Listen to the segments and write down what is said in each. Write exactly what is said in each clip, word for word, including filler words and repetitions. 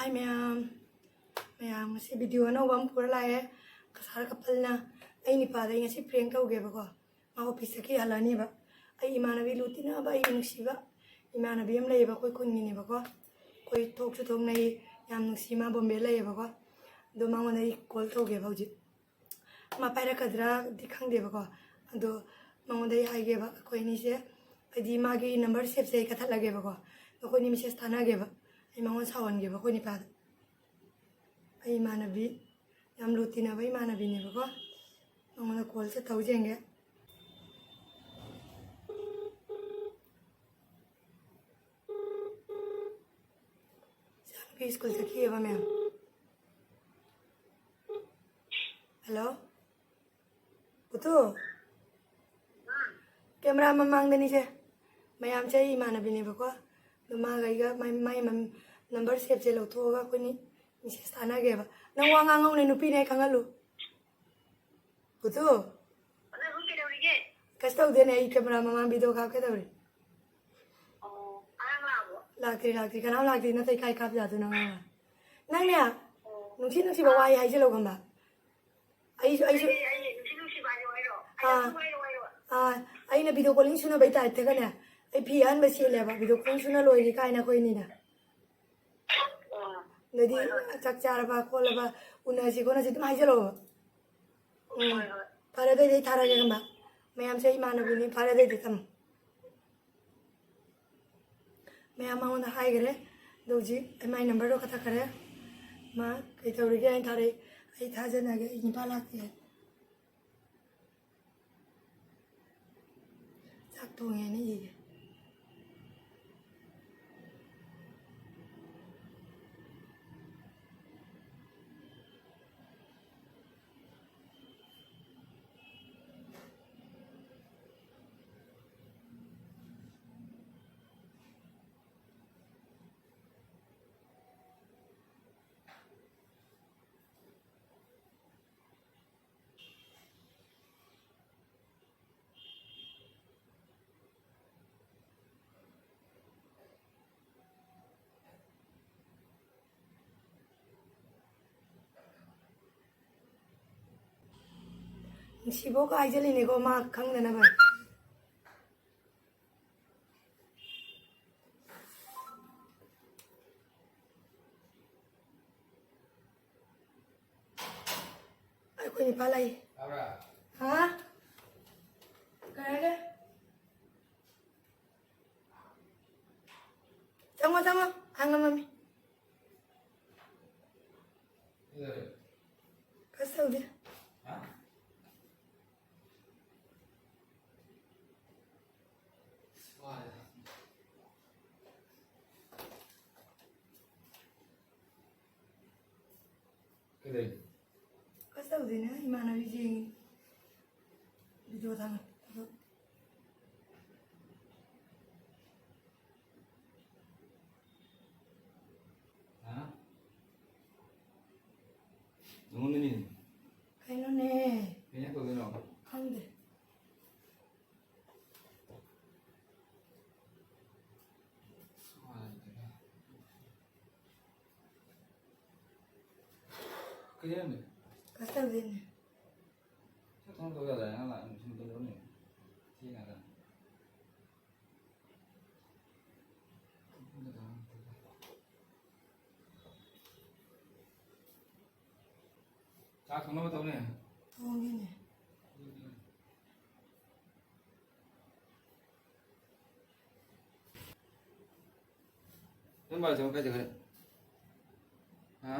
ꯍꯥꯏ ꯃꯌꯥꯝ, ꯃꯌꯥꯝ ꯉꯁꯤ ꯚꯤꯗꯤꯑꯣ ꯑꯅꯧꯕ ꯑꯃ ꯄꯨꯔ ꯂꯥꯛꯑꯦ꯫ ꯀꯁꯥꯔ ꯀꯄꯜꯅ ꯑꯩ ꯅꯤꯄꯥꯗ ꯑꯩ ꯉꯁꯤ ꯄ꯭ꯔꯦꯡ ꯇꯧꯒꯦꯕꯀꯣ꯫ ꯃꯥ ꯑꯣꯐꯤꯁ ꯆꯠꯈꯤ ꯍꯜꯂꯛꯑꯅꯤꯕ꯫ ꯑꯩ ꯏꯃꯥꯟꯅꯕꯤ ꯂꯨ ꯇꯤꯟꯅꯕ ꯑꯩ ꯅꯨꯡꯁꯤꯕ ꯏꯃꯥꯟꯅꯕꯤ ꯑꯃ ꯂꯩꯌꯦꯕ, ꯑꯩꯈꯣꯏ ꯈꯨꯟꯒꯤꯅꯦꯕꯀꯣ꯫ ꯑꯩꯈꯣꯏ ꯊꯣꯛꯁꯨ ꯊꯣꯛꯅꯩ, ꯌꯥꯝ ꯅꯨꯡꯁꯤ, ꯃꯥ ꯕꯣꯝꯕꯦ ꯂꯩꯌꯦꯕꯀꯣ꯫ ꯑꯗꯣ ꯃꯉꯣꯟꯗ ꯑꯩ ꯀꯣꯜ ꯇꯧꯒꯦꯕ ꯍꯧꯖꯤꯛ꯫ ꯃꯥ ꯄꯥꯏꯔꯛꯀꯗ꯭ꯔꯥꯗꯤ ꯈꯪꯗꯦꯕꯀꯣ꯫ ꯑꯗꯣ ꯃꯉꯣꯟꯗ ꯑꯩ ꯍꯥꯏꯒꯦꯕ, ꯑꯩꯈꯣꯏ ꯑꯅꯤꯁꯦ, ꯍꯥꯏꯗꯤ ꯃꯥꯒꯤ ꯅꯝꯕꯔ ꯁꯦꯞꯁꯦ ꯑꯩ ꯀꯛꯊꯠꯂꯒꯦꯕꯀꯣ꯫ ꯑꯩꯈꯣꯏꯅꯤ ꯃꯦꯁꯦꯖ ꯊꯥꯅꯒꯦꯕ꯫ ꯑꯩ ꯃꯉꯣꯟꯗ ꯁꯥꯎꯍꯟꯒꯦꯕ ꯑꯩꯈꯣꯏ ꯅꯤꯄꯥꯗ꯫ ꯑꯩ ꯏꯃꯥꯟꯅꯕꯤ, ꯌꯥꯝ ꯂꯨ ꯇꯤꯟꯅꯕ ꯏꯃꯥꯟꯅꯕꯤꯅꯦꯕꯀꯣ꯫ ꯃꯉꯣꯟꯗ ꯀꯣꯜꯁꯦ ꯇꯧ ꯌꯦꯡꯒꯦ꯫ ꯏꯆꯥꯅꯨꯄꯤ ꯁ꯭ꯀꯨꯜ ꯆꯠꯈꯤꯑꯕ ꯃꯌꯥꯝ꯫ ꯍꯜꯂꯣ꯫ ꯄꯨꯇꯨ꯫ ꯀꯦꯃꯦꯔꯥ ꯃꯃꯥꯡꯗꯅꯤꯁꯦ꯫ ꯃꯌꯥꯝꯁꯦ ꯑꯩ ꯏꯃꯥꯟꯅꯕꯤꯅꯦꯕꯀꯣ꯫ ꯑꯗꯣ ꯃꯥꯒ ꯑꯩꯒ ꯃꯥꯏ, ꯃꯥꯏ ꯃꯝ-, ꯅꯝꯕꯔ ꯁꯦꯞꯁꯦ ꯂꯧꯊꯣꯛꯑꯒ ꯑꯩꯈꯣꯏꯅꯤ ꯃꯦꯁꯦꯖ ꯊꯥꯅꯒꯦꯕ꯫ ꯅꯪ ꯋꯥ ꯉꯥꯡꯍꯧꯅꯦ, ꯅꯨꯄꯤꯅꯦ ꯑꯩ ꯈꯪꯍꯜꯂꯨ꯫ ꯄꯨꯇꯨ꯫ ꯅꯪ ꯀꯩꯗꯧꯔꯤꯒꯦ? ꯀꯩꯁꯨ ꯇꯧꯗꯦꯅꯦ, ꯑꯩ ꯀꯦꯃꯦꯔꯥ ꯃꯃꯥꯡ ꯚꯤꯗꯤꯑꯣ ꯀꯥꯞꯀꯦ ꯇꯧꯔꯤ꯫ ꯑꯣ, ꯑꯉꯥꯡ ꯂꯥꯛꯑꯕꯣ? ꯂꯥꯛꯇ꯭ꯔꯤ, ꯂꯥꯛꯇ꯭ꯔꯤ꯫ ꯀꯅꯥꯝ ꯂꯥꯛꯇ꯭ꯔꯤ꯫ ꯅꯠꯇ꯭ꯔꯗꯤ ꯀꯥꯏ ꯀꯥꯞ ꯌꯥꯗꯣꯏꯅꯣ ꯑꯉꯥꯡ? ꯅꯪꯅꯦ, ꯑꯣ꯫ ꯅꯨꯡꯁꯤ ꯅꯨꯡꯁꯤꯕ ꯋꯥꯍꯩ ꯍꯥꯏꯖꯜꯂꯣ ꯈꯪꯕ꯫ ꯑꯩꯁꯨ, ꯑꯩꯁꯨ ꯑꯩ, ꯑꯩ ꯅꯨꯡꯁꯤ ꯅꯨꯡꯁꯤꯕ ꯍꯥꯏꯌꯣ ꯍꯥꯏꯔꯣ? ꯑꯥ꯫ ꯑꯗꯨꯝ ꯍꯥꯏꯌꯣ ꯍꯥꯏꯌꯣ꯫ ꯑꯥ, ꯑꯩꯅ ꯚꯤꯗꯤꯑꯣ ꯀꯣꯂꯤꯡ ꯁꯨꯅꯕꯩ ꯇꯥꯏꯞꯇꯒꯅꯦ, ꯑꯩ ꯐꯤ ꯑꯍꯟꯕ ꯁꯦꯠꯂꯦꯕ, ꯚꯤꯗꯤꯑꯣ ꯀꯣꯂꯤꯡ ꯁꯨꯅ ꯂꯣꯏꯔꯦ ꯀꯥꯏꯅ ꯑꯩꯈꯣꯏ ꯑꯅꯤꯅ꯫ ꯑꯥ꯫ ꯑꯗꯩꯗꯤ ꯍꯣꯏ, ꯍꯣꯏ꯫ ꯆꯥꯛ ꯆꯥꯔꯕ ꯈꯣꯠꯂꯕ, ꯎꯅꯁꯤ ꯈꯣꯠꯅꯁꯤ ꯑꯗꯨꯝ ꯍꯥꯏꯖꯜꯂꯛꯑꯣꯕ꯫ ꯎꯝ꯫ ꯍꯣꯏ, ꯍꯣꯏ꯫ ꯐꯔꯦ, ꯑꯗꯨꯑꯣꯏꯗꯤ ꯑꯩ ꯊꯥꯔꯛꯑꯒꯦ ꯈꯪꯕ꯫ ꯃꯌꯥꯝꯁꯦ ꯑꯩ ꯏꯃꯥꯟꯅꯕꯤꯅꯤ꯫ ꯐꯔꯦ, ꯑꯗꯨꯑꯣꯏꯗꯤ ꯊꯝꯃꯣ꯫ ꯃꯌꯥꯝ ꯃꯉꯣꯟꯗ ꯍꯥꯏꯈ꯭ꯔꯦ꯫ ꯑꯗꯣ ꯍꯧꯖꯤꯛ ꯑꯩ ꯃꯥꯏ ꯅꯝꯕꯔꯗꯣ ꯀꯛꯊꯠꯈ꯭ꯔꯦ꯫ ꯃꯥ ꯀꯩ ꯇꯧꯔꯤꯒꯦ ꯍꯥꯏꯅ ꯊꯥꯔꯛꯏ꯫ ꯑꯩ ꯊꯥꯖꯅꯒꯦ, ꯑꯩ ꯅꯤꯄꯥ ꯂꯥꯛꯇꯦ꯫ ꯆꯥꯛ ꯊꯣꯡꯉꯦꯅ ꯏꯒꯦ꯫ ꯁꯤꯕꯣꯛꯀ ꯍꯥꯏꯖꯜꯂꯤꯅꯦꯀꯣ, ꯃꯥ ꯈꯪꯗꯅꯕ꯫ ꯑꯩꯈꯣꯏ ꯅꯤꯄꯥ ꯂꯩ꯫ ꯇꯥꯕ꯭ꯔꯥ? ꯍꯥ? ꯀꯩ ꯍꯥꯏꯒꯦ? ꯆꯪꯉꯣ, ꯆꯪꯉꯣ꯫ ꯑ, ꯉꯝꯃꯝꯃꯤ꯫ ꯀꯩꯗꯧꯔꯦ? ꯀꯩꯁꯨ ꯇꯧꯗꯦ꯫ ꯍꯥ? ꯋꯥꯔꯦꯗ꯫ ꯀꯩꯗꯧꯔꯤꯅꯣ? ꯀꯩꯁꯨ ꯇꯧꯗꯦꯅꯦ, ꯏꯃꯥꯟꯅꯕꯤꯁꯤꯡ video ꯊꯥꯒꯠꯄꯗꯣ꯫ ꯍꯥ? ꯅꯉꯣꯟꯗꯅꯤ꯫ ꯀꯩꯅꯣꯅꯦ? ꯀꯩ ꯏꯟꯖꯥꯡ ꯇꯧꯗꯣꯏꯅꯣ? ꯈꯪꯗꯦ꯫ ꯀꯩꯗꯧꯔꯤꯅꯣ? ꯀꯩꯁꯨ ꯇꯧꯗꯦꯅꯦ꯫ ꯆꯥꯛ ꯊꯣꯡ ꯇꯧ ꯌꯥꯗ꯭ꯔꯥ? ꯅꯪ ꯂꯥꯛ-, ꯁꯨꯝ ꯀꯩꯗꯧꯔꯤꯅꯣ? ꯊꯦꯡꯉꯦ ꯍꯥꯏꯔ꯫ ꯆꯥꯛ ꯊꯣꯡꯅꯕ ꯇꯧꯅꯦ꯫ ꯊꯣꯡꯉꯤꯅꯦ꯫ ꯅꯪ ꯃꯥꯏ ꯆꯠꯂ ꯀꯥꯏ ꯆꯠꯈ꯭ꯔꯦ? ꯍꯥ?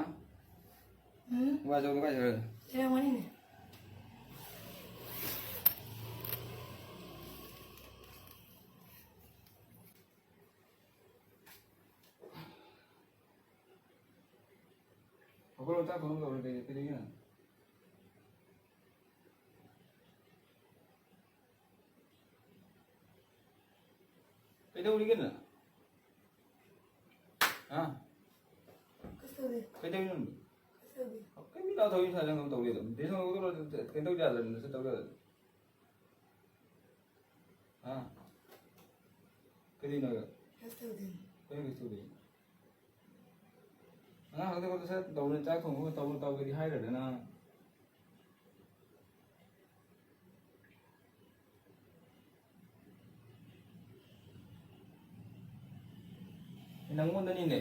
ꯎꯝ? ꯃꯥꯏ ꯆꯠꯂ ꯀꯥꯏ ꯆꯠꯈ꯭ꯔꯦ? ꯂꯩꯔꯝꯒꯅꯤꯅꯦ꯫ ꯑꯩꯈꯣꯏ ꯆꯥꯛ ꯊꯣꯡꯅꯕ ꯇꯧꯔꯦ, ꯀꯩ-, ꯀꯩꯗꯧꯔꯤꯅꯣ? ꯀꯩꯗꯧꯔꯤꯒꯦ ꯅꯪ? ꯍꯥ? ꯀꯩꯁꯨ ꯇꯧꯗꯦ꯫ ꯀꯩꯗꯧꯔꯤꯅꯣ ꯅꯪ? ꯀꯩꯁꯨ ꯇꯧꯗꯦ꯫ ꯀꯩ ꯃꯤ ꯂꯥꯛ ꯊꯧꯔꯤ ꯁꯥꯏ ꯅꯪ ꯇꯧꯔꯤꯗꯣ? ꯗ꯭ꯔꯦꯁ ꯍꯣꯡꯗꯣꯛꯑꯒ ꯀꯩꯅꯣ ꯇꯧ ꯌꯥꯗ꯭ꯔꯥ? ꯅꯪ ꯆꯠ ꯇꯧ ꯌꯥꯗ꯭ꯔꯥ? ꯍꯥ? ꯀꯩꯗꯧꯔꯤꯅꯣ ꯍꯥꯏꯕ? ꯀꯩꯁꯨ ꯇꯧꯗꯦ꯫ ꯀꯩꯅꯣ ꯀꯩꯁꯨ ꯇꯧꯗꯦ? ꯑꯉꯥꯡ ꯈꯛꯇ ꯈꯛꯇ ꯁꯠ ꯇꯧꯅ ꯆꯥꯛ ꯊꯣꯡꯕ ꯇꯧ ꯇꯧꯒꯦꯗꯤ ꯍꯥꯏꯔꯗꯅ꯫ ꯅꯪꯉꯣꯟꯗꯅꯤꯅꯦ꯫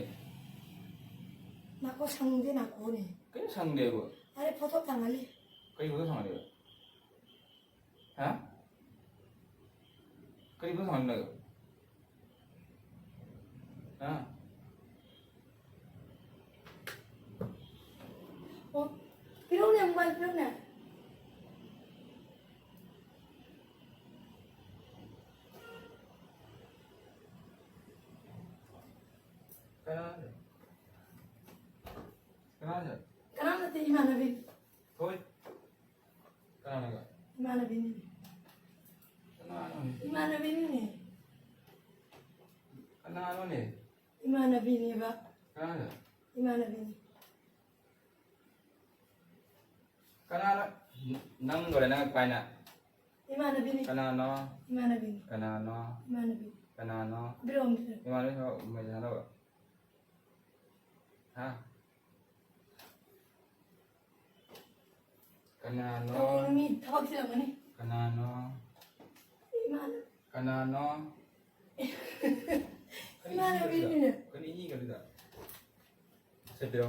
ꯅꯥꯀꯣ ꯁꯪꯗꯦ, ꯅꯥꯀꯣꯅꯦ꯫ ꯀꯩꯅꯣ ꯁꯪꯗꯦꯕꯨ? ꯑꯔꯦ, ꯐꯣꯇꯣ ꯊꯥꯡꯍꯜꯂꯤ꯫ ꯀꯩ ꯐꯣꯇꯣ ꯊꯥꯡꯍꯜꯂꯤꯕ? ꯍꯥ? ꯀꯔꯤ ꯐꯣꯇꯣ ꯊꯥꯡꯍꯜꯂꯤꯅꯣ? ꯍꯥ? ꯑꯣ, ꯄꯤꯔꯛꯎꯅꯦ, ꯃꯣꯕꯥꯏꯜ ꯄꯤꯔꯛꯎꯅꯦ꯫ ꯀꯅꯥꯅꯣ? ꯀꯅꯥꯅꯣ? ꯀꯅꯥꯝ ꯅꯠꯇꯦ, ꯏꯃꯥꯟꯅꯕꯤ꯫ ꯍꯣꯏ꯫ ꯀꯅꯥꯅꯣꯕ? ꯏꯃꯥꯟꯅꯕꯤꯅꯤ꯫ ꯀꯅꯥꯅꯣꯅꯦ? ꯏꯃꯥꯟꯅꯕꯤꯅꯤꯅꯦ꯫ ꯀꯅꯥꯅꯣꯅꯦ? ꯏꯃꯥꯟꯅꯕꯤꯅꯦꯕ꯫ ꯀꯅꯥꯅꯣ? ꯏꯃꯥꯟꯅꯕꯤꯅꯤ꯫ ꯀꯅꯥꯅꯣ? ꯅꯪ ꯂꯣꯏꯔꯦ, ꯅꯪ ꯄꯥꯏꯅ꯫ ꯏꯃꯥꯟꯅꯕꯤꯅꯤ꯫ ꯀꯅꯥꯅꯣ? ꯏꯃꯥꯟꯅꯕꯤꯅꯤ꯫ ꯀꯅꯥꯅꯣ? ꯏꯃꯥꯟꯅꯕꯤ꯫ ꯀꯅꯥꯅꯣ? ꯄꯤꯔꯛꯑꯣ, ꯄꯤꯔꯛꯑꯣ꯫ ꯏꯃꯥꯟꯅꯕꯤ ꯍꯣ, ꯃꯩ ꯊꯥꯅꯕ꯫ ꯍꯥ? ꯀꯅꯥꯅꯣ? ꯀꯔꯤꯅꯣ, ꯃꯤ ꯊꯕꯛ ꯆꯤꯜꯂꯝꯒꯅꯤ꯫ ꯀꯅꯥꯅꯣ? ꯏꯃꯥꯟꯅ- ꯀꯅꯥꯅꯣ? ꯏꯃꯥꯟꯅꯕꯤꯅꯤꯅꯦ꯫ ꯀꯔꯤ ꯏꯒꯗꯨꯗ? ꯁꯦ ꯄꯤꯔꯣ꯫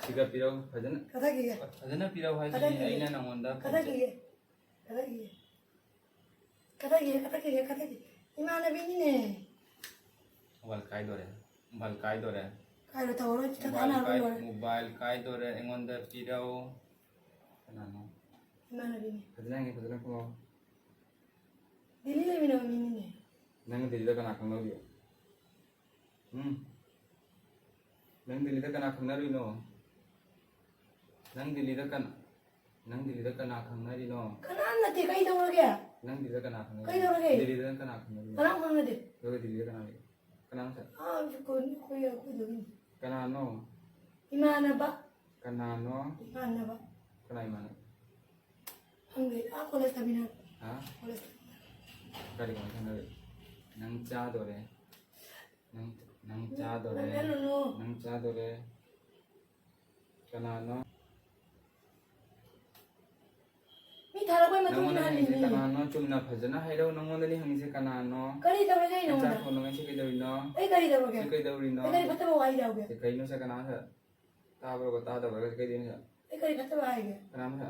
ꯁꯤꯒ ꯄꯤꯔꯣ꯫ ꯐꯖꯅ꯫ ꯀꯊꯛꯈꯤꯒꯦ꯫ ꯐꯖꯅ ꯄꯤꯔꯣ ꯍꯥꯏꯁꯤꯅꯤ꯫ ꯀꯊꯛꯈꯤꯒꯦ꯫ ꯑꯩꯅ ꯅꯪꯉꯣꯟꯗ ꯀꯊꯛꯈꯤꯒꯦ꯫ ꯀꯊꯛꯈꯤꯒꯦ꯫ ꯀꯊꯛꯈꯤꯒꯦ, ꯀꯊꯛꯈꯤꯒꯦ, ꯀꯊꯛꯈꯤꯒꯦ꯫ ꯏꯃꯥꯟꯅꯕꯤꯅꯤꯅꯦ꯫ ꯃꯣꯕꯥꯏꯜ ꯀꯥꯏꯗꯣꯔꯦ꯫ ꯃꯣꯕꯥꯏꯜ ꯀꯥꯏꯗꯣꯔꯦ꯫ ꯀꯥꯏꯔꯣ, ꯇꯧꯔꯣ, ꯃꯣꯕꯥꯏꯜ ꯆꯠꯊꯥꯅꯔꯣ, ꯀꯥꯏ-, ꯂꯣꯏꯔꯦ꯫ ꯃꯣꯕꯥꯏꯜ ꯀꯥꯏꯗꯣꯔꯦ꯫ ꯑꯩꯉꯣꯟꯗ ꯄꯤꯔꯛꯎ꯫ ꯀꯅꯥꯅꯣ? ꯏꯃꯥꯟꯅꯕꯤꯅꯤ꯫ ꯐꯖꯅ ꯌꯦꯡꯉꯦ, ꯐꯖꯅ ꯈꯨꯝꯃꯣ꯫ ꯗꯦꯜꯂꯤ ꯂꯩꯃꯤꯟꯅꯕ ꯃꯤꯅꯤꯅꯦ꯫ ꯅꯪ ꯗꯦꯜꯂꯤꯗ ꯀꯅꯥ ꯈꯪꯅꯔꯤꯕ? ꯎꯝ? ꯅꯪ ꯗꯦꯜꯂꯤꯗ ꯀꯅꯥ ꯈꯪꯅꯔꯨꯏꯅꯣ? ꯅꯪ ꯗꯦꯜꯂꯤꯗ ꯀꯅꯥ, ꯅꯪ ꯗꯦꯜꯂꯤꯗ ꯀꯅꯥ ꯈꯪꯅꯔꯤꯅꯣ? ꯀꯅꯥꯝ ꯅꯠꯇꯦ, ꯀꯩꯗꯧꯔꯒꯦ? ꯅꯪ ꯗꯦꯜꯂꯤꯗ ꯀꯅꯥ ꯈꯪꯅꯔꯤꯅꯣ? ꯀꯩꯗꯧꯔꯒꯦ? ꯗꯦꯜꯂꯤꯗ ꯅꯪ ꯀꯅꯥ ꯈꯪꯅꯔꯤꯅꯣ? ꯀꯅꯥꯝ ꯈꯪꯅꯗꯦ꯫ ꯑꯗꯨꯒ ꯗꯦꯜꯂꯤꯗ ꯀꯅꯥ ꯂꯩ? ꯀꯅꯥ ꯉꯁꯥꯏ? ꯑꯥ, ꯀꯣꯟ-, ꯑꯩꯈꯣꯏ, ꯑꯩꯈꯣꯏꯗꯨꯒꯤꯅꯤ꯫ ꯀꯅꯥꯅꯣ? ꯏꯃꯥꯟꯅꯕ꯫ ꯀꯅꯥꯅꯣ? ꯏꯃꯥꯟꯅꯕ꯫ ꯀꯅꯥ ꯏꯃꯥꯟꯅꯕ? ꯈꯪꯗꯦ, ꯑꯥ, ꯀꯣꯂꯦꯖ ꯇꯝꯃꯤꯟꯅꯔꯛꯄ꯫ ꯍꯥ? ꯀꯣꯂꯦꯖ ꯇꯝꯃꯤꯟꯅꯔꯛꯄ꯫ ꯀꯔꯤ ꯀꯃꯥꯏꯅ ꯈꯪꯅꯔꯤꯕ? ꯅꯪ ꯆꯥꯗꯣꯔꯦ꯫ ꯅꯪ, ꯅꯪ ꯆꯥꯗꯣꯔꯦ꯫ ꯅꯪ ꯆꯥꯗꯣꯔꯦ꯫ ꯀꯅꯥꯅꯣ? ꯃꯤ ꯁꯥꯔꯛꯄꯩ ꯃꯇꯨꯡ ꯏꯟꯅ ꯅꯪꯉꯣꯟꯗꯅꯤ ꯍꯪꯉꯤꯁꯦ ꯍꯜꯂꯤꯅꯤ꯫ ꯀꯅꯥꯅꯣ? ꯆꯨꯝꯅ ꯐꯖꯅ ꯍꯥꯏꯔꯛꯎ꯫ ꯅꯪꯉꯣꯟꯗꯅꯤ ꯍꯪꯉꯤꯁꯦ ꯀꯅꯥꯅꯣ? ꯀꯔꯤ ꯇꯧꯔꯒꯦ ꯑꯩ ꯅꯪ ꯅꯉꯣꯟꯗ? ꯆꯥꯛ ꯊꯣꯡꯉꯤꯁꯦ ꯀꯩꯗꯧꯔꯤꯅꯣ? ꯑꯩ ꯀꯔꯤ ꯇꯧꯔꯒꯦ? ꯁꯤ ꯀꯩꯗꯧꯔꯤꯅꯣ? ꯑꯩ ꯀꯔꯤ ꯐꯠꯇꯕ ꯋꯥꯍꯩ ꯌꯥꯎꯒꯦ? ꯁꯤ ꯀꯩꯅꯣ ꯁꯦ ꯀꯅꯥꯅꯣ ꯁꯦ? ꯇꯥꯕ꯭ꯔꯣ ꯇꯥꯗꯕ꯭ꯔꯣ ꯁꯤ ꯀꯩꯗꯧꯔꯤꯅꯣ ꯁꯦ? ꯑꯩ ꯀꯔꯤ ꯐꯠꯇꯕ ꯍꯥꯏꯒꯦ? ꯀꯅꯥꯅꯣ ꯁꯦ?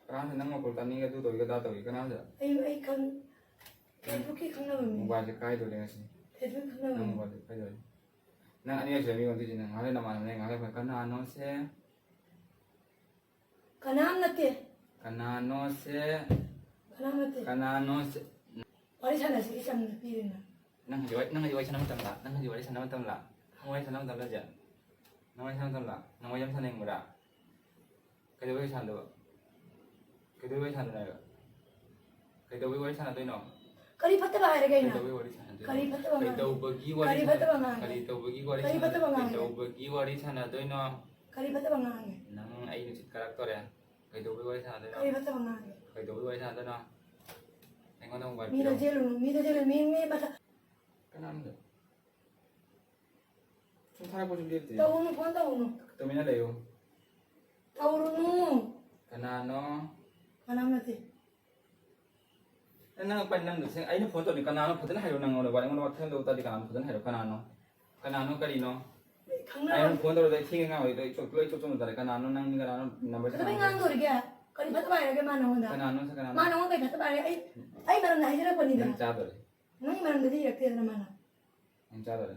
ꯀꯅꯥꯅꯣ ꯁꯦ? ꯅꯪ ꯃꯈꯣꯜ ꯇꯥꯅꯤꯡꯉꯦ ꯑꯗꯨ ꯇꯧꯏ ꯑꯗꯥ ꯇꯧꯏ ꯀꯅꯥꯅꯣ ꯁꯦ? ꯑꯩ, ꯑꯩ ꯈꯪ-, Facebook ꯀꯤ ꯈꯪꯅꯕ ꯃꯤ꯫ ꯃꯣꯕꯥꯏꯜꯁꯦ ꯀꯥꯏꯗꯣꯔꯦ ꯉꯁꯤ꯫ Facebook ꯈꯪꯅꯕ ꯅꯪ ꯃꯤ꯫ ꯃꯣꯕꯥꯏꯜꯁꯦ ꯀꯥꯏꯗꯣꯔꯦ꯫ ꯅꯪ ꯑꯅꯤꯔꯛ ꯁꯨꯔꯦ ꯃꯤꯉꯣꯟꯗ ꯇꯧꯔꯤꯁꯦ ꯅꯪ꯫ ꯉꯥꯏꯍꯥꯛ ꯂꯩꯔ ꯅꯃꯥꯟꯅꯕꯅꯦ, ꯉꯥꯏꯍꯥꯛ ꯂꯩꯔ ꯀꯅꯥꯅꯣꯁꯦ? ꯀꯅꯥꯝ ꯅꯠꯇꯦ꯫ ꯀꯅꯥꯅꯣꯁꯦ? ꯀꯅꯥꯝ ꯅꯠꯇꯦ꯫ ꯀꯅꯥꯅꯣꯁꯦ? ꯋꯥꯔꯤ ꯁꯥꯟꯅꯁꯤ, ꯏꯆꯝꯅ ꯄꯤꯔꯤꯅ꯫ ꯅꯪ ꯍꯧꯖꯤꯛ ꯋꯥꯔꯤ, ꯅꯪ ꯍꯧꯖꯤꯛ ꯋꯥꯔꯤ ꯁꯥꯟꯅꯕ ꯃꯇꯝꯂ? ꯅꯪ ꯍꯧꯖꯤꯛ ꯋꯥꯔꯤ ꯁꯥꯟꯅꯕ ꯃꯇꯝꯂ? ꯅꯪ ꯋꯥꯔꯤ ꯁꯥꯟꯅꯕ ꯃꯇꯝꯂ ꯍꯧꯖꯤꯛ? ꯅꯪ ꯋꯥꯔꯤ ꯁꯥꯟꯅꯕ ꯃꯇꯝꯂ? ꯅꯪ ꯋꯥꯔꯤ ꯌꯥꯝ ꯁꯥꯟꯅꯅꯤꯡꯕ꯭ꯔꯥ? ꯀꯩꯗꯧꯕꯩ ꯋꯥꯔꯤ ꯁꯥꯟꯅꯗꯣꯏꯕ? ꯀꯩꯗꯧꯕꯩ ꯋꯥꯔꯤ ꯁꯥꯟꯅꯗꯣꯏꯅꯣ ꯍꯥꯏꯕ? ꯀꯩꯗꯧꯕꯩ ꯋꯥꯔꯤ ꯁꯥꯟꯅꯗꯣꯏꯅꯣ? ꯀꯔꯤ ꯐꯠꯇꯕ ꯍꯥꯏꯔꯒꯦ ꯑꯩꯅ? ꯀꯩꯗꯧꯕꯩ ꯋꯥꯔꯤ ꯁꯥꯟꯅꯗꯣꯏꯅꯣ? ꯀꯔꯤ ꯐꯠꯇꯕ ꯉꯥꯡ-, ꯀꯩꯗꯧꯕꯒꯤ ꯋꯥꯔꯤ ꯀꯔꯤ ꯁꯥꯟꯅ-, ꯐꯠꯇꯕ ꯉꯥꯡꯒꯦ? ꯀꯔꯤ ꯇꯧꯕꯒꯤ ꯋꯥꯔꯤ ꯀꯔꯤ ꯁꯥꯟꯅ-, ꯐꯠꯇꯕ ꯉꯥꯡꯒꯦ? ꯀꯩꯗꯧꯕꯒꯤ ꯋꯥꯔꯤ ꯁꯥꯟꯅꯗꯣꯏꯅꯣ? ꯀꯔꯤ ꯐꯠꯇꯕ ꯉꯥꯡꯒꯦ? ꯅꯪ ꯑꯩ ꯅꯨꯡꯁꯤꯠ ꯀꯥꯔꯛꯇꯣꯔꯦ꯫ ꯀꯩꯗꯧꯕꯒꯤ ꯋꯥꯔꯤ ꯁꯥꯟꯅꯗꯣꯏꯅꯣ? ꯀꯔꯤ ꯐꯠꯇꯕ ꯉꯥꯡꯒꯦ? ꯀꯩꯗꯧꯕꯒꯤ ꯋꯥꯔꯤ ꯁꯥꯟꯅꯗꯣꯏꯅꯣ? ꯑꯩꯉꯣꯟꯗ ꯑꯃꯨꯛ ꯃꯤꯗ ꯋꯥꯏꯕꯤꯔꯣ꯫ ꯆꯦꯜꯂꯨꯅꯨ, ꯃꯤꯗ ꯆꯦꯜꯂꯨꯅꯨ, ꯃꯤ, ꯃꯤ ꯃꯊꯛ ꯀꯅꯥꯝꯇ꯫ ꯁꯨꯝ ꯊꯥꯔꯛꯄꯁꯨ ꯂꯦꯞꯇꯦ꯫ ꯇꯧꯔꯨꯅꯨ, ꯐꯣꯟ ꯇꯧꯔꯨꯅꯨ꯫ ꯇꯨꯃꯤꯟꯅ ꯂꯩꯌꯨ꯫ ꯇꯧꯔꯨꯅꯨ꯫ ꯀꯅꯥꯅꯣ? ꯀꯅꯥꯝ ꯅꯠꯇꯦ꯫ ꯅꯪ, ꯅꯪ ꯄꯟ-, ꯅꯪ ꯁꯦ-, ꯑꯩꯅ ꯐꯣꯟ ꯇꯧꯔꯤ ꯀꯅꯥꯅꯣ ꯐꯖꯅ ꯍꯥꯏꯔꯣ꯫ ꯅꯪꯉꯣꯟꯗ ꯋꯥꯔꯤ, ꯑꯩꯉꯣꯟꯗ ꯋꯥꯈꯜ ꯂꯧ ꯇꯥꯔꯗꯤ ꯀꯅꯥꯅꯣ ꯐꯖꯅ ꯍꯥꯏꯔꯣ꯫ ꯀꯅꯥꯅꯣ? ꯀꯅꯥꯅꯣ? ꯀꯔꯤꯅꯣ? ꯈꯪꯅꯕ ꯑꯩꯅ ꯐꯣꯟ ꯇꯧꯔꯗꯤ ꯑꯩ ꯊꯦꯡꯉꯦ ꯉꯥꯡꯉꯣꯏ꯫ ꯂꯣꯏ ꯆꯣꯞ-, ꯂꯣꯏ ꯆꯣꯞꯆꯣꯞꯅ ꯇꯥꯔꯦ꯫ ꯀꯅꯥꯅꯣ? ꯅꯪ ꯀꯅꯥꯅꯣ? ꯅꯝꯕꯔ ꯀꯩꯗꯧꯕꯩ ꯁꯥꯟꯅꯔꯣ꯫ ꯉꯥꯡꯗꯣꯔꯤꯒꯦ? ꯀꯔꯤ ꯐꯠꯇꯕ ꯍꯥꯏꯔꯒꯦ ꯃꯥ ꯅꯉꯣꯟꯗ? ꯀꯅꯥꯅꯣ? ꯀꯅꯥꯅꯣ? ꯃꯥ ꯅꯉꯣꯟꯗ ꯀꯔꯤ ꯐꯠꯇꯕ ꯍꯥꯏꯔꯒꯦ? ꯑꯩ, ꯑꯩ ꯃꯔꯝꯗ ꯍꯥꯏꯖꯔꯛꯄꯅꯤꯗꯅ꯫ ꯅꯪ ꯆꯥꯗꯣꯔꯦ꯫ ꯅꯪꯒꯤ ꯃꯔꯝꯗꯗꯤ ꯏꯔꯛꯇꯦꯗꯅ ꯃꯥꯅ꯫ ꯅꯪ ꯆꯥꯗꯣꯔꯦ꯫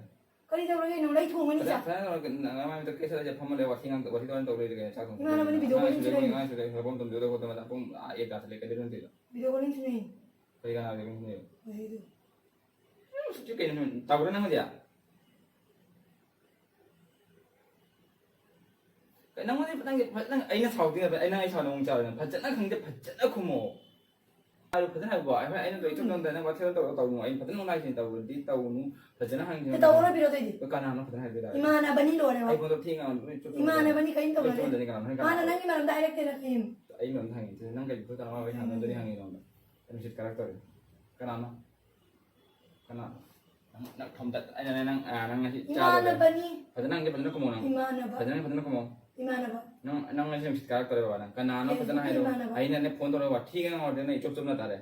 ꯀꯔꯤ ꯇꯧꯔꯒꯦ? ꯅꯣꯡꯂꯩ ꯊꯣꯡꯒꯅꯤ ꯐꯖ-, ꯆꯥ-, ꯐꯖꯅ ꯅꯪ ꯃꯥꯏ ꯃꯤꯠꯇ ꯀꯦꯁꯜꯂ ꯐꯝꯃ ꯂꯩ, ꯋꯥꯊꯤ ꯉꯥꯡ-, ꯋꯥꯊꯤ ꯇꯧꯔ ꯇꯧ ꯂꯩꯔꯒꯦ, ꯆꯥꯛ ꯊꯣꯡ ꯏꯃꯥꯟꯅꯕꯅꯤ ꯊꯣꯡ꯫ ꯚꯤꯗꯤꯑꯣ ꯀꯣꯂꯤꯡ ꯑꯉꯥꯡꯁꯤꯗ ꯁꯤꯟꯅꯩ꯫ ꯑꯉꯥꯡꯁꯤꯗ ꯐꯣꯟ ꯇꯧꯗꯣꯏꯗ ꯈꯣꯠꯇꯣꯏꯗ ꯄꯨꯡ ꯑꯥ ꯑꯦꯠ ꯇꯥꯁꯜꯂꯦ, ꯀꯩꯗꯧꯗꯣꯏꯅꯣ ꯇꯧꯔꯤꯗꯣ? ꯚꯤꯗꯤꯑꯣ ꯀꯣꯂꯤꯡ ꯁꯤꯟꯅꯩ꯫ ꯀꯔꯤ ꯀꯅꯥꯒꯤ ꯚꯤꯗꯤꯑꯣ ꯀꯣꯂꯤꯡ ꯁꯤꯟꯅꯩ? ꯋꯥꯍꯩꯗꯨ꯫ ꯎꯝ, ꯁꯤ ꯀꯩꯅꯣ, ꯇꯧꯔ ꯅꯪ ꯍꯧꯖꯤꯛ? ꯀꯩ ꯅꯪꯉꯣꯟꯗ ꯅꯪꯒꯤ ꯐꯖꯅ ꯑꯩꯅ ꯁꯥꯎꯗꯣꯏ ꯅꯠꯇꯦ, ꯑꯩ ꯅꯪ ꯑꯩ ꯁꯥꯎ ꯅꯪ ꯆꯥꯔꯣꯏ, ꯅꯪ ꯐꯖꯅ ꯈꯪꯗꯦ, ꯐꯖꯅ ꯈꯨꯝꯃꯣ꯫ ꯍꯥꯏꯕ ꯐꯖꯅ ꯍꯥꯏꯕꯀꯣ꯫ ꯑꯩ, ꯑꯩꯅ ꯀꯩꯁꯨ ꯎꯝ꯫ ꯈꯪꯗꯦ, ꯅꯪ ꯋꯥꯊꯤ ꯇꯧꯔ ꯇꯧꯅꯨ꯫ ꯑꯩ ꯐꯖꯅ ꯉꯥꯡꯉꯤꯁꯤꯅꯤ, ꯇꯧꯔꯗꯤ ꯇꯧꯅꯨ, ꯐꯖꯅ ꯍꯪꯉꯤꯁꯤꯅꯤ꯫ ꯇꯧꯔꯣꯏ ꯄꯤꯔꯣ ꯑꯇꯩꯗꯤ꯫ ꯑꯗꯣ ꯀꯅꯥꯅꯣ ꯐꯖꯅ ꯍꯥꯏꯕꯤꯔꯣ? ꯏꯃꯥꯟꯅꯕꯅꯤ ꯂꯣꯏꯔꯦ꯫ ꯑꯩ ꯐꯣꯟꯗꯣ ꯊꯦꯡꯉ ꯂꯣꯏ ꯆꯨꯞ ꯏꯃꯥꯟꯅꯕꯅꯤ ꯀꯔꯤꯝ ꯇꯧꯅꯗꯦ꯫ ꯆꯨꯞ ꯆꯨꯞ ꯀꯅꯥꯅꯣ? ꯃꯥꯅ ꯅꯪꯒꯤ ꯃꯔꯝꯗ ꯍꯥꯏꯔꯛꯇꯦꯅ ꯀꯩꯝ꯫ ꯑꯩ ꯃꯔꯝꯗ ꯍꯪꯉꯤ꯫ ꯅꯪ ꯀꯩ ꯀꯅꯥ ꯋꯥꯔꯤ ꯁꯥꯟꯅꯗꯣꯏꯅꯣ ꯎꯝ꯫ ꯍꯪꯉꯤꯅꯣ? ꯅꯨꯡꯁꯤꯠ ꯀꯥꯔꯛꯇꯧꯔꯦ꯫ ꯀꯅꯥꯅꯣ? ꯀꯅꯥꯅꯣ? ꯅꯪ ꯅꯪ ꯊꯣꯝꯗꯠ-, ꯑꯩꯅ ꯅꯪ, ꯑ, ꯅꯪ ꯉꯁꯤ ꯆꯥꯗꯣꯏꯔꯦ꯫ ꯏꯃꯥꯟꯅꯕꯅꯤ꯫ ꯐꯖꯅ ꯍꯪꯒꯦ, ꯐꯖꯅ ꯈꯨꯝꯃꯣ ꯅꯪ꯫ ꯏꯃꯥꯟꯅꯕ꯫ ꯐꯖꯅ, ꯐꯖꯅ ꯈꯨꯝꯃꯣ꯫ ꯏꯃꯥꯟꯅꯕ꯫ ꯅꯪ, ꯅꯪ ꯉꯁꯤ ꯅꯨꯡꯁꯤꯠ ꯀꯥꯔꯛꯇꯣꯔꯦꯕ ꯅꯪ꯫ ꯀꯅꯥꯅꯣ ꯐꯖꯅ ꯀꯩꯅꯣ ꯍꯥꯏꯔꯣ꯫ ꯏꯃꯥꯟꯅꯕ? ꯑꯩꯅꯅꯦ ꯐꯣꯟ ꯇꯧꯔꯒ ꯋꯥꯊꯤꯒ ꯉꯥꯡꯉꯨꯔꯗꯤ ꯅꯪ ꯏꯆꯣꯞ ꯆꯣꯞꯅ ꯇꯥꯔꯦ꯫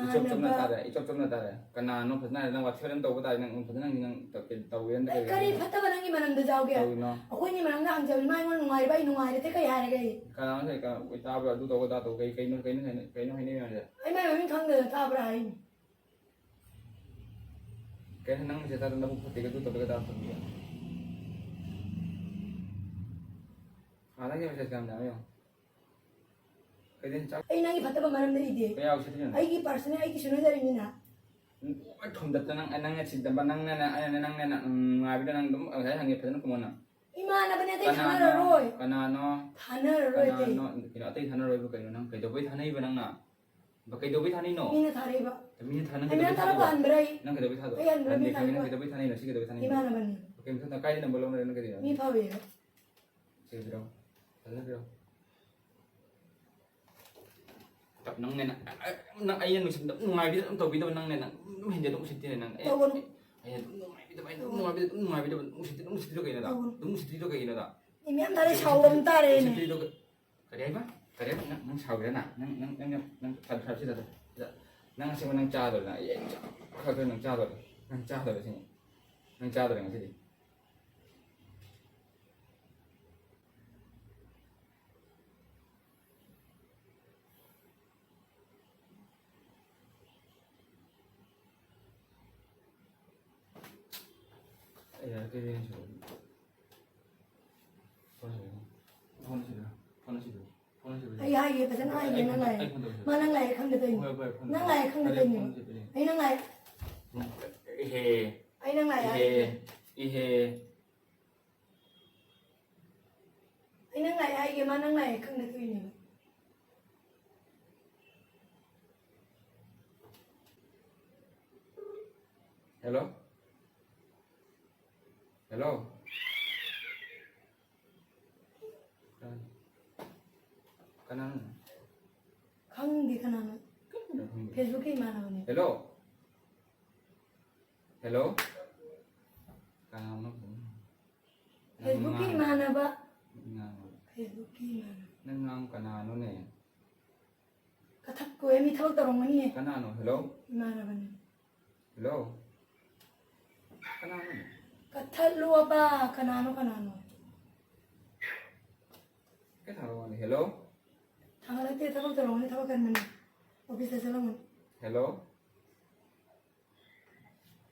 ꯏꯆꯣꯞ ꯆꯣꯞꯅ ꯏꯃꯥꯟꯅꯕ꯫ ꯇꯥꯔꯦ, ꯏꯆꯣꯞ ꯆꯣꯞꯅ ꯇꯥꯔꯦ꯫ ꯀꯅꯥꯅꯣ ꯐꯖꯅ ꯍꯥꯏꯔꯣ, ꯅꯪ ꯋꯥꯊꯤ ꯋꯥꯔꯦꯝ ꯇꯧꯕ ꯇꯥꯔꯦ ꯅꯪ, ꯐꯖꯅ ꯅꯪ ꯇꯧ-, ꯇꯧꯒꯦꯅ ꯑꯩ ꯀꯔꯤ ꯇꯧꯔꯤꯅꯣ? ꯐꯠꯇꯕ ꯅꯪꯒꯤ ꯃꯔꯝꯗ ꯌꯥꯎꯒꯦ? ꯇꯧꯔꯤꯅꯣ? ꯑꯩꯈꯣꯏꯅꯤ ꯃꯔꯝꯗ ꯍꯪꯖꯕꯅꯤ, ꯃꯥ ꯑꯩꯉꯣꯟꯗ ꯅꯨꯡꯉꯥꯏꯔꯤꯕ, ꯑꯩ ꯅꯨꯡꯉꯥꯏꯔꯗꯤ ꯀꯩ ꯍꯥꯏꯔꯒꯦ ꯑꯩ? ꯀꯅꯥꯅꯣ ꯉꯁꯥꯏ ꯀꯩꯅꯣ, ꯇꯥꯕ꯭ꯔꯥ? ꯑꯗꯨ ꯇꯧꯕ, ꯑꯗꯥ ꯇꯧꯕ, ꯀꯩ, ꯀꯩꯅꯣ, ꯀꯩꯅꯣ, ꯀꯩꯅꯣ, ꯀꯩꯅꯣ ꯍꯥꯏꯅꯩ ꯃꯌꯥꯝꯁꯦ? ꯑꯩ ꯃꯥꯏ ꯃꯃꯤꯡ ꯈꯪꯗꯅ ꯇꯥꯕ꯭ꯔꯥ ꯍꯥꯏꯅꯤ꯫ ꯀꯩꯅꯣ ꯅꯪ ꯃꯦꯁꯦꯖ ꯊꯥꯗ ꯅꯕꯨꯛ ꯐꯠꯇꯦꯒ ꯑꯗꯨ ꯇꯧꯔꯒ ꯇꯥꯔꯛꯄꯗꯨꯗꯤ? ꯑꯥ, ꯅꯪꯒꯤ ꯃꯦꯁꯦꯖ ꯀꯌꯥꯝ ꯌꯥꯝꯃꯤ ꯌꯦꯡꯉꯣ꯫ ꯀꯩꯗꯩꯅꯣ ꯆꯥꯛ-, ꯑꯩ ꯅꯪꯒꯤ ꯐꯠꯇꯕ ꯃꯔꯝꯗ ꯏꯗꯦ꯫ ꯀꯌꯥ ꯎꯁꯤꯠꯇ꯭ꯔꯤꯅꯣ? ꯑꯩꯒꯤ ꯄꯥꯔꯁꯅꯦꯜ ꯑꯩꯒꯤ ꯁꯤꯟꯅꯖꯔꯤꯅꯤꯅ꯫ ꯎꯝ, ꯑꯩ ꯊꯣꯝꯗꯠꯇ ꯅꯪ, ꯅꯪꯅ ꯁꯤꯗꯕ, ꯅꯪꯅ, ꯑꯩꯅ, ꯅꯪꯅ, ꯎꯝ, ꯅꯨꯡꯉꯥꯏꯕꯗ ꯅꯪ ꯑꯗꯨꯝ ꯉꯁꯥꯏ ꯍꯪꯉꯦ, ꯐꯖꯅ ꯈꯨꯝꯃꯣ ꯅꯪ꯫ ꯏꯃꯥꯟꯅꯕꯅꯦ, ꯑꯇꯩ ꯀꯅꯥꯅꯣ? ꯊꯥꯅꯔꯔꯣꯏ꯫ ꯀꯅꯥꯅꯣ? ꯊꯥꯅꯔꯔꯣꯏ ꯑꯇꯩ꯫ ꯀꯅꯥꯅꯣ? ꯀꯩꯅꯣ, ꯑꯇꯩ ꯊꯥꯅꯔꯣꯏꯕꯨ ꯀꯩꯅꯣ? ꯅꯪ ꯀꯩꯗꯧꯕꯩ ꯊꯥꯅꯩꯕ ꯅꯪꯅ? ꯕ-, ꯀꯩꯗꯧꯕꯩ ꯊꯥꯅꯩꯅꯣ? ꯃꯤꯅ ꯊꯥꯔꯛꯏꯕ꯫ ꯃꯤꯅ ꯊꯥ-, ꯅꯪ ꯑꯩ ꯃꯌꯥꯝ ꯀꯩꯗꯧꯕꯩ ꯊꯥꯔꯛꯄ ꯊꯥꯗꯣꯏꯕ? ꯍꯟꯕ꯭ꯔꯥ ꯑꯩ? ꯅꯪ ꯀꯩꯗꯧꯕꯩ ꯊꯥꯗꯣꯏꯕ? ꯑꯩ ꯍꯟꯕ꯭ꯔꯥ ꯃꯤ ꯍꯟꯗꯦ, ꯈꯪꯉꯦ, ꯅꯪ ꯊꯥꯔꯛꯏꯕ? ꯀꯩꯗꯧꯕꯩ ꯊꯥꯅꯩꯅꯣ? ꯁꯤ ꯀꯩꯗꯧꯕꯩ ꯊꯥꯅꯩꯅꯣ? ꯏꯃꯥꯟꯅꯕꯅꯤ꯫ ꯀꯩ ꯃꯊꯪꯗ ꯀꯥꯏꯗꯩ ꯅꯝꯕꯔ ꯂꯧꯅꯔꯦ ꯅꯪ ꯀꯩꯗꯧꯕ? ꯃꯤ ꯐꯕꯩ꯫ ꯁꯤ ꯄꯤꯔꯛꯑꯣ꯫ ꯐꯖꯅ ꯄꯤꯔꯛꯑꯣ꯫ ꯇꯞ ꯅꯪꯅꯦ ꯅꯪ, ꯑ, ꯑ, ꯅꯪ ꯑꯩꯅ ꯅꯨꯡꯁꯤꯕꯗ ꯑꯗꯨꯝ ꯅꯨꯡꯉꯥꯏꯕꯤꯗ ꯑꯗꯨꯝ ꯇꯧꯕꯤꯗꯕ ꯅꯪꯅꯦ ꯅꯪ ꯑꯗꯨꯝ ꯍꯦꯟꯖꯤꯟ ꯑꯗꯨꯝ ꯎꯁꯤꯠꯇꯦꯅꯦ ꯅꯪ꯫ ꯑꯦ, ꯇꯧꯒꯅꯨ꯫ ꯑꯩꯅ ꯑꯗꯨꯝ ꯅꯨꯡꯉꯥꯏꯕꯤꯗꯕ, ꯑꯩꯅ ꯑꯗꯨꯝ ꯅꯨꯡꯉꯥꯏꯕꯤꯗ ꯑꯗꯨꯝ ꯅꯨꯡꯉꯥꯏꯕꯤꯗꯕ ꯑꯗꯨꯝ ꯎꯁꯤꯠꯇꯦ, ꯑꯗꯨꯝ ꯎꯁꯤꯠꯇ꯭ꯔꯤꯗꯣ ꯀꯩꯒꯤꯅꯣꯗ? ꯇꯧꯒꯅꯨ꯫ ꯑꯗꯨꯝ ꯎꯁꯤꯠꯇ꯭ꯔꯤꯗꯣ ꯀꯩꯒꯤꯅꯣꯗ? ꯃꯤ ꯃꯌꯥꯝ ꯇꯥꯔꯦ, ꯁꯥꯎꯕ ꯑꯃ ꯇꯥꯔꯦꯅꯦ꯫ ꯎꯁꯤꯠꯇ꯭ꯔꯤꯗꯣ ꯀ-, ꯀꯔꯤ ꯍꯥꯏꯕ? ꯀꯔꯤ ꯍꯥꯏꯕ? ꯅꯪ, ꯅꯪ ꯁꯥꯎꯒꯦꯔꯥ ꯅꯪ? ꯅꯪ, ꯅꯪ, ꯅꯪ, ꯅꯪ ꯐ-, ꯐ-, ꯁꯤꯗ, ꯁꯤꯗ, ꯁꯤꯗ꯫ ꯅꯪ ꯑꯁꯦꯡꯕ ꯅꯪ ꯆꯥꯗꯣꯏꯔ ꯅꯪ? ꯑꯩ, ꯑꯩ ꯆꯥ-, ꯈꯔ ꯈꯔ ꯅꯪ ꯆꯥꯗꯣꯏꯔ? ꯅꯪ ꯆꯥꯗꯣꯏꯔ ꯁꯤꯅꯤ? ꯅꯪ ꯆꯥꯗꯣꯏꯔ ꯉꯁꯤꯗꯤ? ꯑꯩ ꯌꯥꯔꯦ, ꯀꯩ ꯀꯩꯅꯣ ꯁꯤꯕꯣ? ꯐꯣꯟ ꯁꯤꯕꯣ? ꯐꯣꯟ ꯁꯤꯕꯣ? ꯐꯣꯟ ꯁꯤꯕꯣ? ꯐꯣꯟ ꯁꯤꯕꯣ? ꯑꯩ ꯍꯥꯏꯒꯦ, ꯐꯖꯅ ꯍꯥꯏꯒꯦ, ꯑꯩ ꯅꯪ ꯐꯣꯟ, ꯂꯥꯛꯑꯦ꯫ ꯑꯩ ꯐꯣꯟ ꯇꯧꯁꯤꯔꯣ? ꯃꯥ ꯅꯪ ꯂꯥꯛꯑꯦ ꯈꯪꯗ ꯇꯧꯔꯤꯅꯦ꯫ ꯍꯣꯏ, ꯍꯣꯏ, ꯐꯣꯟ ꯅꯪ ꯇꯧꯁꯤꯔꯣ? ꯂꯥꯛꯑꯦ ꯈꯪꯗ ꯀꯔꯤ ꯇꯧꯔꯤꯅꯦ꯫ ꯐꯣꯟ ꯁꯤꯕꯣ? ꯑꯩ ꯅꯪ ꯂꯥꯛꯑꯦ꯫ ꯏꯍꯦ꯫ ꯑꯩ ꯅꯪ ꯂꯥꯛꯑꯦ ꯏꯍꯦ꯫ ꯍꯥꯏꯒꯦ꯫ ꯏꯍꯦ꯫ ꯑꯩ ꯅꯪ ꯂꯥꯛꯑꯦ ꯍꯥꯏꯒꯦ, ꯃꯥ ꯅꯪ ꯂꯥꯛꯑꯦ ꯈꯪꯗ ꯇꯧꯔꯤꯅꯦꯕ꯫ ꯍꯦꯜꯂꯣ? ꯍꯦꯜꯂꯣ? ꯀꯅꯥꯅꯣ? ꯈꯪꯗꯦ ꯀꯅꯥꯅꯣ꯫ ꯀꯅꯥꯅꯣ ꯈꯪꯗꯦ? ꯐꯦꯁꯕꯨꯛꯀꯤ ꯏꯃꯥꯟꯅꯕꯅꯦ꯫ ꯍꯦꯜꯂꯣ? Hello? ꯀꯅꯥꯅꯣ? ꯅꯪ Facebook-ꯀꯤ ꯉꯥꯡ-, ꯏꯃꯥꯟꯅꯕ꯫ ꯉꯥꯡ-, Facebook-ꯀꯤ ꯏꯃꯥꯟꯅꯕ꯫ ꯅꯪ ꯉꯥꯡ ꯀꯅꯥꯅꯣꯅꯦ? ꯀꯛꯊꯠꯀꯣ, ꯃꯤ ꯊꯕꯛ ꯇꯧꯔꯝꯒꯅꯤꯌꯦ꯫ ꯀꯅꯥꯅꯣ? Hello? ꯏꯃꯥꯟꯅꯕꯅꯦ꯫ Hello? ꯀꯅꯥꯅꯣ? ꯀꯛꯊꯠꯂꯣꯕ, ꯀꯅꯥꯅꯣ, ꯀꯅꯥꯅꯣ? ꯀꯩ ꯊꯥꯔꯛꯑꯣꯅꯦ? Hello? ꯊꯥꯡꯒꯠꯂꯛꯇꯦ, ꯊꯕꯛ ꯇꯧꯔꯝꯒꯅꯤ, ꯊꯕꯛ ꯀꯟꯕꯅꯦ꯫ Office-ꯇ ꯆꯠꯂꯝꯒꯅꯤ꯫ Hello?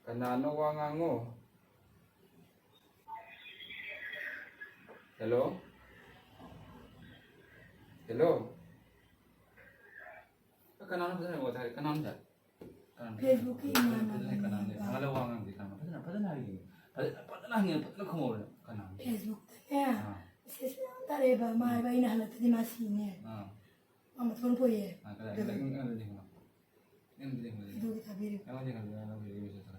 ꯀꯅꯥꯅꯣ ꯋꯥ ꯉꯥꯡꯉꯣ? Hello? Hello? ꯀꯅꯥꯅꯣ ꯐꯖꯅ ꯋꯥ ꯇꯥꯔꯦ? ꯀꯅꯥꯅꯣ ꯁꯥꯔ? ꯀꯅꯥꯅꯣ? Facebook-ꯀꯤ ꯐꯖꯅ, ꯐꯖꯅ ꯏꯃꯥꯟꯅꯕ꯫ ꯀꯅꯥꯅꯣ? ꯍꯪꯍꯜꯂꯒ ꯋꯥ ꯉꯥꯡꯗꯦ꯫ ꯀꯅꯥꯅꯣ? ꯐꯖꯅ, ꯐꯖꯅ ꯍꯥꯏꯒꯦ꯫ ꯐꯖꯅ, ꯐꯖꯅ ꯍꯪꯉꯦ꯫ ꯐꯖꯅ ꯈꯨꯝꯃꯣ꯫ ꯀꯅꯥꯅꯣ? Facebook-ꯇꯅꯦ꯫ ꯑꯥ꯫ Message ꯃꯌꯥꯝ ꯊꯥꯔꯛꯑꯦꯕ꯫ ꯃꯥ ꯍꯥꯏꯕ ꯑꯩꯅ ꯍꯜꯂꯛꯇꯗꯤ ꯃꯥ ꯁꯤꯅꯤ꯫ ꯑꯥ꯫ ꯃꯥ ꯃꯊꯣꯟ ꯄꯣꯛꯑꯦ꯫ ꯑꯥ, ꯀꯗꯥꯏ? ꯑꯗꯨꯒꯤ꯫ ꯑꯩꯉꯣꯟꯗ ꯌꯦꯡꯍꯜꯂꯣ꯫ ꯑꯩꯉꯣꯟꯗ ꯌꯦꯡꯍꯜꯂꯣ꯫ ꯑꯗꯨꯒꯤ ꯊꯥꯕꯤꯔꯤꯕ꯫ ꯑꯩꯉꯣꯟꯗ ꯌꯦꯡꯍꯜꯂꯣ, ꯑꯩꯉꯣꯟꯗ ꯌꯦꯡꯍꯜꯂꯣ꯫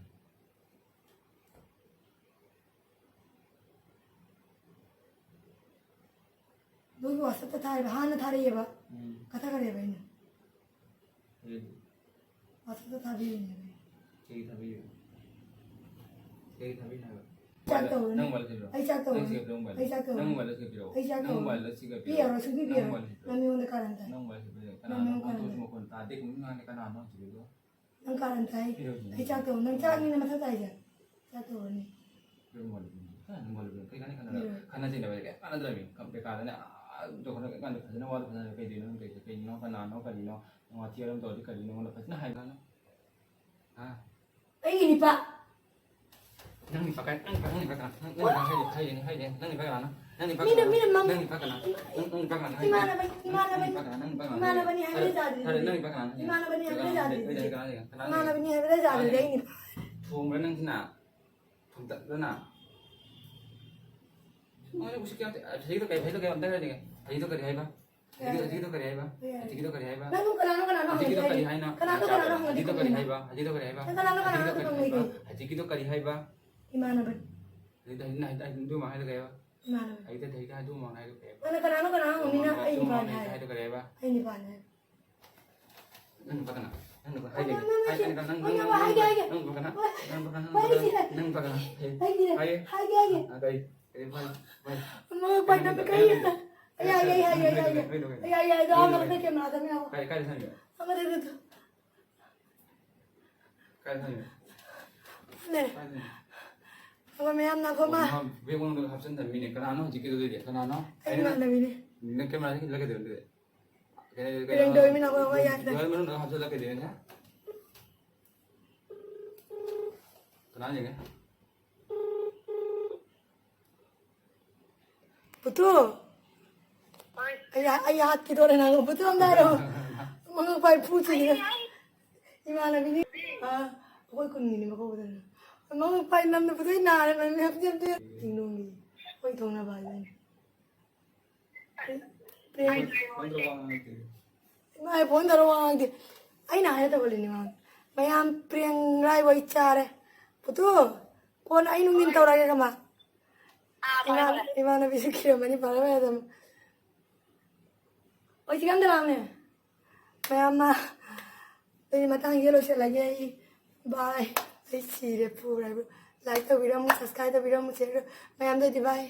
ꯅꯣꯏꯒꯤ WhatsApp-ꯇ ꯊꯥꯏꯕ, ꯍꯥꯟꯅ ꯊꯥꯔꯛꯑꯦꯕ꯫ ꯎꯝ꯫ ꯀꯛꯊꯠꯈ꯭ꯔꯦꯕ ꯑꯩꯅ꯫ ꯎꯝ꯫ WhatsApp-ꯇ ꯊꯥꯕꯤꯕꯅꯦꯕ ꯑꯩꯅ꯫ ꯀꯩꯒꯤ ꯊꯥꯕꯤꯔꯤꯕ? ꯀꯩꯒꯤ ꯊꯥꯕꯤꯔꯤꯅꯣ ꯍꯥꯏꯕ? ꯆꯥꯛ ꯇꯧꯔꯅꯤ꯫ ꯅꯪ mobile ꯂꯩꯕ꯭ꯔꯣ? ꯑꯩ ꯆꯥꯛ ꯇꯧꯔꯅꯤ꯫ ꯅꯪ ꯁꯤ mobile ꯑꯩ ꯆꯥꯛ ꯇꯧꯔꯅꯤ꯫ ꯅꯪ mobile ꯁꯤ ꯄꯤꯔꯛꯑꯣ꯫ ꯑꯩ ꯆꯥꯛ ꯅꯪ ꯇꯧꯔꯅꯤ꯫ Mobile ꯁꯤ ꯄꯤꯔꯛꯑꯣ꯫ ꯄꯤꯔꯔꯣꯏ, ꯁꯨꯡꯄꯤ ꯅꯪ ꯄꯤꯔꯔꯣꯏ꯫ Mobile ꯁꯤ ꯄꯤꯔꯛꯑꯣ꯫ ꯅꯪ ꯃꯤꯉꯣꯟꯗ ꯀꯥꯔꯟ ꯇꯥꯏ꯫ ꯅꯪ mobile ꯁꯤ ꯄꯤꯔꯛꯑꯣ꯫ ꯅꯪ ꯀꯅꯥꯅꯣ? ꯃꯤꯉꯣꯟꯗ ꯀꯥꯔꯟ ꯇꯥꯏ꯫ ꯃꯈꯣꯟ ꯇꯥꯗꯦ, ꯀꯩꯅꯣ ꯅꯪ ꯀꯥꯔꯟ ꯇꯥꯏ꯫ ꯀꯩꯗꯧꯔꯤꯅꯣ? ꯑꯩ ꯆꯥꯛ ꯇꯧꯔꯅꯤ꯫ ꯅꯪ ꯆꯥꯛꯅꯤꯅ ꯃꯊꯛꯇ ꯍꯥꯏꯁꯦ꯫ ꯆꯥꯛ ꯇꯧꯔꯅꯤ꯫ ꯀꯩ ꯃꯣꯠꯂꯤꯕꯅꯣ? ꯀꯩ ꯃꯣꯠꯂꯤꯕꯅꯣ? ꯀꯩ ꯀꯥꯟꯅꯩ ꯈꯟꯅꯔꯒ? ꯎꯝ꯫ ꯈꯟꯅꯁꯤꯅꯕ ꯀꯩ ꯀꯥꯟꯅꯗ꯭ꯔꯕꯅꯤ? ꯀꯝ-, ꯕꯦꯀꯥꯔꯗꯅꯦ꯫ ꯑꯥ, ꯇꯧꯈꯠꯂꯒ ꯀꯥꯟꯗ ꯐꯖꯅ ꯋꯥꯗꯣ ꯐꯖꯅ ꯀꯩꯗꯣꯏꯅꯣ? ꯀꯩ-, ꯀꯩꯅꯣ? ꯀꯅꯥꯅꯣ? ꯀꯔꯤꯅꯣ? ꯋꯥꯊꯤ ꯋꯥꯔꯦꯝ ꯇꯧꯔꯗꯤ ꯀꯔꯤꯅꯣ? ꯑꯩꯉꯣꯟꯗ ꯐꯖꯅ ꯍꯥꯏꯕ ꯀꯥꯟꯗ? ꯍꯥ? ꯑꯩꯒꯤ ꯅꯤꯄꯥ꯫ ꯅꯪ ꯅꯤꯄꯥ ꯀꯥꯏ-, ꯅꯪ ꯅꯤꯄꯥ, ꯅꯪ ꯅꯤꯄꯥ ꯀꯅꯥ? ꯅꯪ, ꯅꯪ ꯅꯤꯄꯥ ꯀꯅꯥ? ꯅꯪ ꯅꯤꯄꯥ ꯀꯅꯥ? ꯅꯪ ꯅꯤꯄꯥ ꯃꯤꯅ, ꯀꯅꯥ? ꯃꯤꯅ ꯃꯝ-, ꯅꯪ ꯅꯤꯄꯥ ꯀꯅꯥ? ꯅꯪ, ꯅꯪ ꯅꯤꯄꯥ ꯀꯅꯥ? ꯅꯪ ꯏꯃꯥꯟꯅꯕ, ꯅꯤꯄꯥ ꯀꯅꯥ? ꯅꯪ ꯅꯤꯄꯥ ꯀꯅꯥ? ꯏꯃꯥꯟꯅꯕꯅꯤ ꯍꯥꯏꯕ ꯐꯔꯦ, ꯌꯥꯗ꯭ꯔꯤꯗꯨꯗꯤ꯫ ꯐꯔꯦ, ꯅꯪ ꯅꯤꯄꯥ ꯀꯅꯥ? ꯏꯃꯥꯟꯅꯕꯅꯤ ꯍꯥꯏꯕ ꯌꯥꯗ꯭ꯔꯤꯗꯨꯗꯤ꯫ ꯀꯅꯥ? ꯏꯃꯥꯟꯅꯕꯅꯤ ꯍꯥꯏꯕ ꯌꯥꯗ꯭ꯔꯤꯗꯨꯗꯤ꯫ ꯀꯅꯥ? ꯑꯩ ꯅꯤꯄꯥ꯫ ꯊꯣꯡꯕ꯭ꯔꯥ ꯅꯪꯁꯤꯅ? ꯊꯣꯡꯇꯠꯂꯅ꯫ ꯅꯪ ꯎꯁꯤꯠꯇꯦ ꯌꯥꯝ ꯊꯤ-, ꯍꯧꯖꯤꯛꯀꯤꯗꯣ ꯀꯔꯤ, ꯍꯧꯖꯤꯛꯀꯤꯗꯣ ꯀꯔꯤ, ꯑꯝꯇ ꯍꯥꯏꯔꯗꯤ꯫ ꯍꯧꯖꯤꯛꯀꯤꯗꯣ ꯀꯔꯤ ꯍꯥꯏꯕ? ꯍꯧꯖꯤꯛꯀꯤꯗꯣ, ꯍꯧꯖꯤꯛꯀꯤꯗꯣ ꯀꯔꯤ ꯍꯥꯏꯕ? ꯀꯩ ꯍꯥꯏꯕ? ꯍꯧꯖꯤꯛꯀꯤꯗꯣ ꯀꯔꯤ ꯍꯥꯏꯕ? ꯅꯪ ꯀꯅꯥꯅꯣ, ꯀꯅꯥꯅꯣ ꯍꯧꯖꯤꯛꯀꯤꯗꯣ ꯍꯪꯉꯛꯏꯁꯦ? ꯀꯔꯤ ꯍꯥꯏꯅꯣ? ꯀꯅꯥꯅꯣ, ꯀꯅꯥꯅꯣ ꯍꯪꯉꯛꯏꯁꯦ? ꯍꯧꯖꯤꯛꯀꯤꯗꯣ ꯀꯔꯤ ꯍꯥꯏꯕ? ꯍꯧꯖꯤꯛꯀꯤꯗꯣ ꯀꯔꯤ ꯍꯥꯏꯕ? ꯅꯪ ꯀꯅꯥꯅꯣ, ꯀꯅꯥꯅꯣ ꯍꯧꯖꯤꯛꯀꯤꯗꯣ ꯀꯔꯤ ꯍꯪꯉꯛꯏꯁꯦ? ꯍꯥꯏꯕ? ꯍꯧꯖꯤꯛꯀꯤꯗꯣ ꯀꯔꯤ ꯍꯥꯏꯕ? ꯏꯃꯥꯟꯅꯕ꯫ ꯍꯧꯖꯤꯛꯇ ꯍꯧꯖꯤꯛꯇ ꯍꯧꯖꯤꯛꯇ ꯑꯗꯨꯃꯥꯏꯅ ꯍꯥꯏꯔꯒ ꯍꯥꯏꯕ? ꯏꯃꯥꯟꯅꯕ꯫ ꯍꯧꯖꯤꯛꯇ ꯍꯧꯖꯤꯛꯇ ꯑꯗꯨꯃꯥꯏꯅ ꯍꯥꯏꯔꯒ ꯍꯥꯏꯕ? ꯅꯪꯅ ꯀꯅꯥꯅꯣ, ꯀꯅꯥꯅꯣ ꯍꯪꯉꯛꯏꯅ ꯑꯩ ꯅꯨꯄꯥꯅꯤ ꯍꯥꯏꯔꯦ꯫ ꯍꯥꯏꯔꯒ ꯍꯥꯏꯕ? ꯑꯩ ꯅꯨꯄꯥꯅꯤ ꯍꯥꯏꯔꯦ꯫ ꯅꯪ ꯅꯨꯄꯥ ꯀꯅꯥ? ꯅꯪ ꯅꯨꯄꯥ ꯍꯥꯏꯒꯦ꯫ ꯍꯥꯏ-, ꯍꯥꯏ-, ꯅꯪ, ꯅꯪ, ꯅꯪ, ꯅꯪ, ꯅꯪ ꯅꯨꯄꯥ ꯀꯅꯥ? ꯅꯪ ꯅꯨꯄꯥ ꯀꯅꯥ? ꯅꯪ ꯅꯨꯄꯥ ꯀꯅꯥ? ꯍꯥꯏꯒꯦ꯫ ꯍꯥꯏꯒꯦ꯫ ꯍꯥꯏꯒꯦ꯫ ꯑ, ꯀꯩ? ꯀꯩ? ꯐꯥꯏ, ꯐꯥꯏ꯫ ꯃꯉꯛ ꯄꯥꯏ ꯅꯝꯃꯤ ꯀꯩ? ꯌꯥꯏ, ꯌꯥꯏ, ꯌꯥꯏ, ꯌꯥꯏ, ꯌꯥꯏ꯫ ꯀꯩ? ꯌꯥꯏ, ꯌꯥꯏ, ꯑꯗꯣ ꯑꯥ ꯃꯊꯛꯇ ꯀꯦꯃꯦꯔꯥ ꯊꯝꯃꯤ ꯌꯥꯎ꯫ ꯀꯥꯏ, ꯀꯥꯏꯗ ꯊꯝꯃꯤꯕ? ꯑꯃꯗ ꯑꯗꯨ꯫ ꯀꯥꯏꯗ ꯊꯝꯃꯤꯕ? ꯂꯩꯔꯦ꯫ ꯀꯥꯏꯗ ꯊꯝꯃꯤꯕ? ꯑꯩꯈꯣꯏ ꯃꯌꯥꯝꯅ ꯑꯩꯈꯣꯏ ꯃꯥ-, ꯑꯣ, ꯃꯥ ꯕꯦꯛ ꯃꯅꯨꯡꯗ ꯍꯥꯞꯆꯤꯟ ꯊꯝꯃꯤꯅꯦ꯫ ꯀꯅꯥꯅꯣ ꯍꯧꯖꯤꯛꯀꯤꯗꯨꯗꯤ? ꯀꯅꯥꯅꯣ? ꯑꯩ ꯑꯩꯅ ꯏꯃꯥꯟꯅꯕꯤꯅꯦ꯫ ꯅꯪ ꯀꯦꯃꯦꯔꯥꯗ ꯂꯩꯒꯗꯣꯏꯔꯣ ꯑꯗꯨꯗꯤ? ꯀꯩꯅꯣ, ꯄꯤꯔꯦꯡ ꯀꯩꯅꯣ, ꯇꯧꯔꯤꯃꯤꯅ ꯑꯩꯈꯣꯏ ꯑꯩꯈꯣꯏ ꯌꯥꯏ꯫ ꯗ꯭ꯔꯣꯌꯔ ꯃꯅꯨꯡꯗ ꯍꯥꯞꯆꯤꯜꯂꯛꯀꯗꯣꯏꯅꯦ꯫ ꯀꯅꯥ ꯌꯦꯡꯒꯦ? ꯄꯨꯇꯨ! ꯍꯣꯏ꯫ ꯑꯩ, ꯑꯩ ꯍꯥꯠꯈꯤꯗꯣꯔꯦ ꯅꯪ꯫ ꯄꯨꯇꯨ ꯑꯝꯗ ꯍꯥꯏꯔꯛꯑꯣ꯫ ꯃꯉꯛ ꯄꯥꯏ ꯐꯨ ꯆꯤꯡꯉꯦ꯫ ꯑꯩ, ꯑꯩ ꯏꯃꯥꯟꯅꯕꯤꯅꯤ꯫ ꯑꯥ, ꯑꯩꯈꯣꯏ ꯈꯨꯟꯒꯤꯅꯤ ꯃꯀꯧꯕꯗꯅ꯫ ꯃꯉꯛ ꯄꯥꯏ ꯅꯝꯅ ꯄꯨꯇꯨ ꯑꯩ ꯅꯥꯔꯦ, ꯃꯃꯤ ꯍꯥꯞꯆꯤꯟꯗꯦ꯫ ꯇꯤꯡꯅꯨꯡꯒꯤ꯫ ꯑꯩꯈꯣꯏ ꯊꯣꯡꯅꯕ ꯍꯥꯏꯗꯨꯅꯤ꯫ ꯄ꯭ꯔꯦꯡ꯫ ꯅꯪꯗꯣ ꯋꯥ ꯉꯥꯡꯉꯛꯇꯦ꯫ ꯏꯃꯥ, ꯑꯩ ꯐꯣꯟ ꯇꯧꯔ ꯋꯥ ꯉꯥꯡꯗꯦ꯫ ꯑꯩꯅ ꯍꯥꯏꯔ ꯇꯧꯍꯜꯂꯤꯅꯤ ꯃꯥ꯫ ꯃꯌꯥꯝ ꯄ꯭ꯔꯦꯡ ꯔꯥꯏ ꯋꯥꯔꯤ ꯆꯥꯔꯦ꯫ ꯄꯨꯇꯨ, ꯀꯣꯟꯅ ꯑꯩ ꯅꯨꯡꯊꯤꯟ ꯇꯧꯔꯒꯦ ꯀꯃ꯫ ꯑꯥ, ꯐꯔꯦ, ꯏꯃꯥ-, ꯐꯔꯦ꯫ ꯏꯃꯥꯟꯅꯕꯤꯁꯨ ꯈꯤꯔꯝꯃꯅꯤ, ꯐꯔꯦ, ꯐꯔꯦ, ꯑꯗꯨꯝ꯫ ꯍꯣꯏ, ꯆꯤꯛꯀꯟꯗ ꯂꯥꯛꯑꯝꯃꯦ꯫ ꯃꯌꯥꯝ ꯃꯥ, ꯑꯩ ꯃꯇꯥꯡꯁꯤꯗ ꯂꯣꯏꯁꯤꯜꯂꯒꯦ ꯑꯩ꯫ ꯕꯥꯏ꯫ ꯑꯩ ꯁꯤꯔꯦ, ꯄꯨꯔꯦ꯫ ꯂꯥꯏꯛ ꯇꯧꯕꯤꯔꯝꯃꯨ, ꯁꯕꯁꯀ꯭ꯔꯥꯏꯕ ꯇꯧꯕꯤꯔꯝꯃꯨ, ꯁꯤꯌꯔ ꯃꯌꯥꯝꯗ ꯑꯣꯏꯗꯤ ꯕꯥꯏ꯫